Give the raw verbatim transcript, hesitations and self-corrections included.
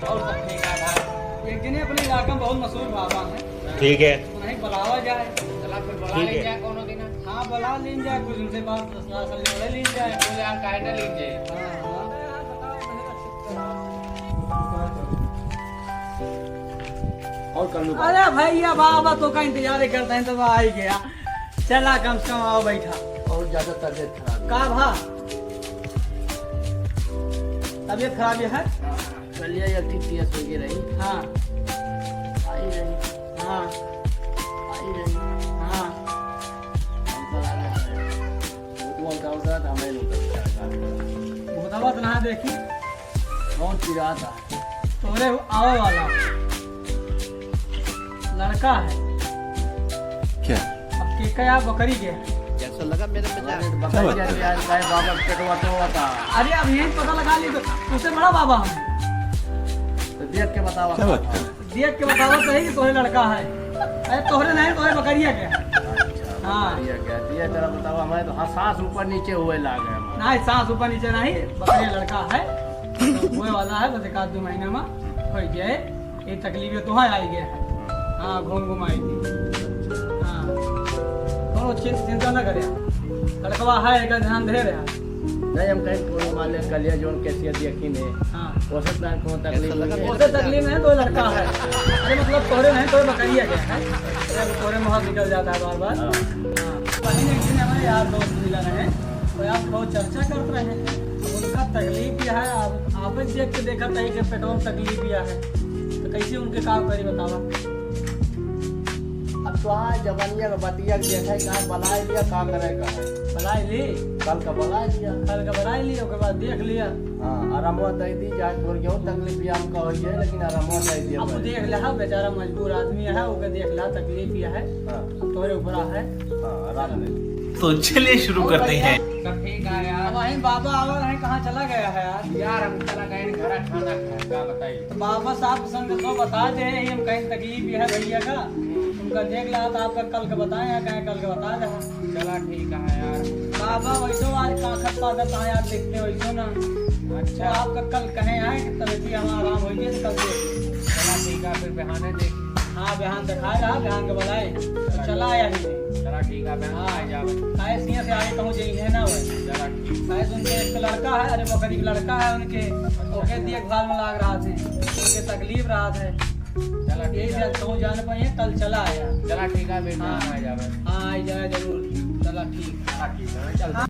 और सब ठीक है भाई। एक जने अपने इलाका में बहुत मशहूर बाबा हैं। ठीक है। उन्हें बुलावा जाए। चला फिर बुला ठीक है। ले जाए कोनो दिन। हाँ, बुला लीन जाए, कुछ उनसे बात सलाह सलाह ले लीन जाए। बोले यार, काहे ना लीन जाए? हाँ, हाँ। और कर लो। अरे भैया, बाबा तो का इंतजार करते हैं, तो आ ही गया। चला, कम से कम आओ, बैठा। बहुत ज्यादा तबीयत खराब है। का भा? तबीयत खराब है? हाँ, कलिया एक ठीक पियस होके रही। हाँ। आई रही। हाँ। आई रही। हाँ। हमको लगा है। वो तो हम गाँव से आता, हमें नहीं पता। भूतवा तो ना देखी। बहुत चिढ़ाता है। तोरे आवे वाला लड़का है। क्या? अब के का या बकरी के है? कैसा लगा मेरा मजाक? अरे, बकरी क्या बात के है? यार, भाई बाबा के पेटवा तो होता। अरे, अब यही पता लगा ली तो उससे बड़ा बाबा हम। तो देख के बतावा। क्या बात कर? देख के बतावा सही कि तोहरे लड़का है। अरे, तोहरे नहीं, तोहरे बकरिया के है। अच्छा, हाँ। बकरिया के है। ये जरा बतावा, हमारे तो हाँ, सांस ऊपर नीचे हुए लागे हमारे। नहीं, सांस ऊपर नीचे नहीं, बकरिया लड़का है। तो हुए वाला है, बस एक आध दो महीना में हो जाए। ये तकलीफ ये तोहार आई गया है। हाँ, घूम घूम आई थी। हाँ, कोनो चिं-, चिंता ना करे। लड़कवा है, एकर ध्यान दे रहा। नहीं, हम कहीं कोनो मान ले कलिया जोन कैसिया देखी ने। हाँ। वो सब ना कोनो तकलीफ नहीं है। उसे तकलीफ नहीं, तो लड़का है। अरे मतलब तोरे नहीं, तोरे बकरिया के है। अरे अब तोरे मुँह निकल जाता है बार बार। हाँ। हाँ। वहीं एक दिन हमारे यार दोस्त मिला रहे, तो यार बहुत चर्चा करते रहे। अब उनका तकलीफ यह है, अब आप देख के देखा था कि पेटवा में तकलीफ यह है। तो कैसे उनके काम करी बतावा? अब तो आज जवानिया का बतिया के देखा है, कहाँ बनाए लिया, का करे का है। बनाए ली? कल का बनाए लिया। कल का बनाए लिया, ओकर बाद देख लिया। हाँ, आरामवा दे दी, जाए तोर के हो तकलीफ या हमका हो जाए, लेकिन आरामवा दे दिया अब भाई। देख ले, हाँ, बेचारा मजबूर आदमी है, ओके देख ला, तकलीफ या है। हाँ। तोरे ऊपर है। हाँ, आराम दे। तो चलिए शुरू और करते बढ़िया। हैं। सब ठीक है यार। अब वहीं बाबा आवा रहे, कहाँ चला गया है यार? यार, हम चला गए हैं घर खाना खाए, का बताई? तो बाबा साहब संग तो बता दे, ये हम कहीं तकलीफ ये है भैया का, उनका देख ला तो आपका कल का बताए, यहाँ कहीं कल का बता दे। चला ठीक है यार। बाबा वैसो आज काखत पादत आए, आज देखते वैसो ना। अच्छा। तो आपका कल कहे आए कि तबीयत हमारा आराम हो गया तो कल देख। चला ठीक है, फिर बिहाने देख। हाँ, बिहान दिखाए रहा, बिहान के बुलाए। तो चला आया ही। चला ठीक है, बिहान हाँ। आ जावे। काहे सिंह से आगे कहूँ जाई है ना वह। चला ठीक। काहे सुनते एक तो लड़का है, अरे बकरी का लड़का है उनके, ओके देखभाल में लाग रहा थे, उनके तकलीफ रहा थे। चला यही ठीक है। से कहूँ जाने पाए, कल चला आया। चला ठीक है, बेटा हाँ। आ जावे। हाँ, आ जाए जरूर। चला ठीक। चला ठीक है, चल। हाँ।